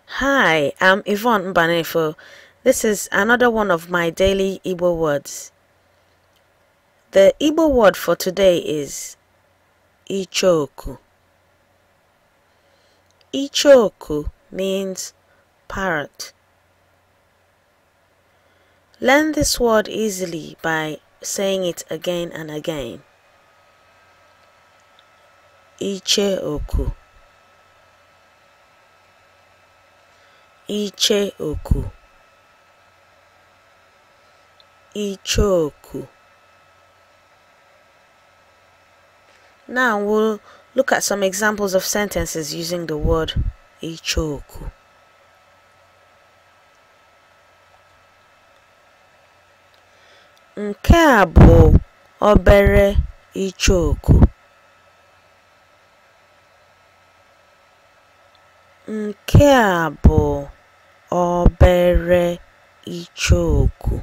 Hi, I'm Yvonne Mbanefo. This is another one of my daily Igbo words. The Igbo word for today is Ichoku. Ichoku means parrot. Learn this word easily by saying it again and again. Icheoku. Icheoku. Ichoku. Now we'll look at some examples of sentences using the word Ichoku. Nke a bụ obere icheoku. Nke a bụ obere icheoku.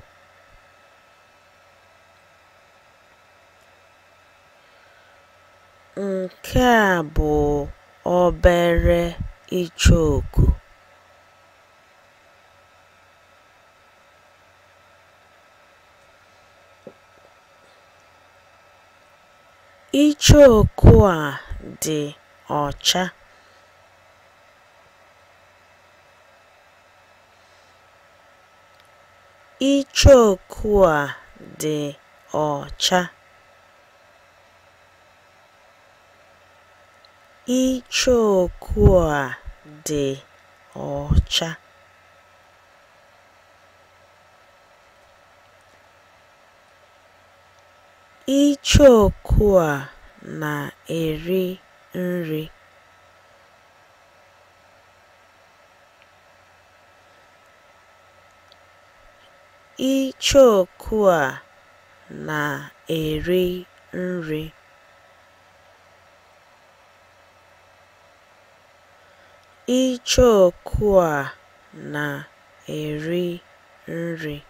Nke a bụ obere icheoku. Icheoku a dị ọcha. Icheoku a dị ọcha. Icheoku a dị ọcha. Icheoku a na-eri nri. Icheoku a na-eri nri. Icheoku a na-eri nri.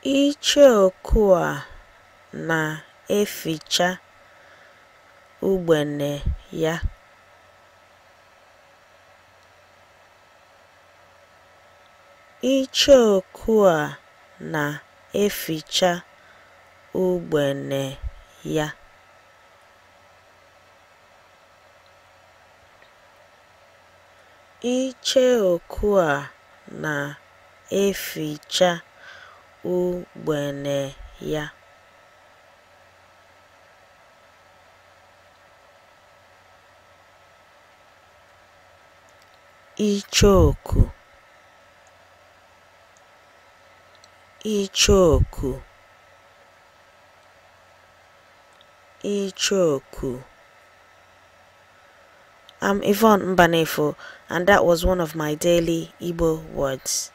Icheoku a na-eficha ugbene ya. Icheoku a na-eficha ugbene ya. Icheoku a na-eficha ugbene ya. Icheoku. Icheoku. Ichoku. I'm Yvonne Mbanefo, and that was one of my daily Igbo words.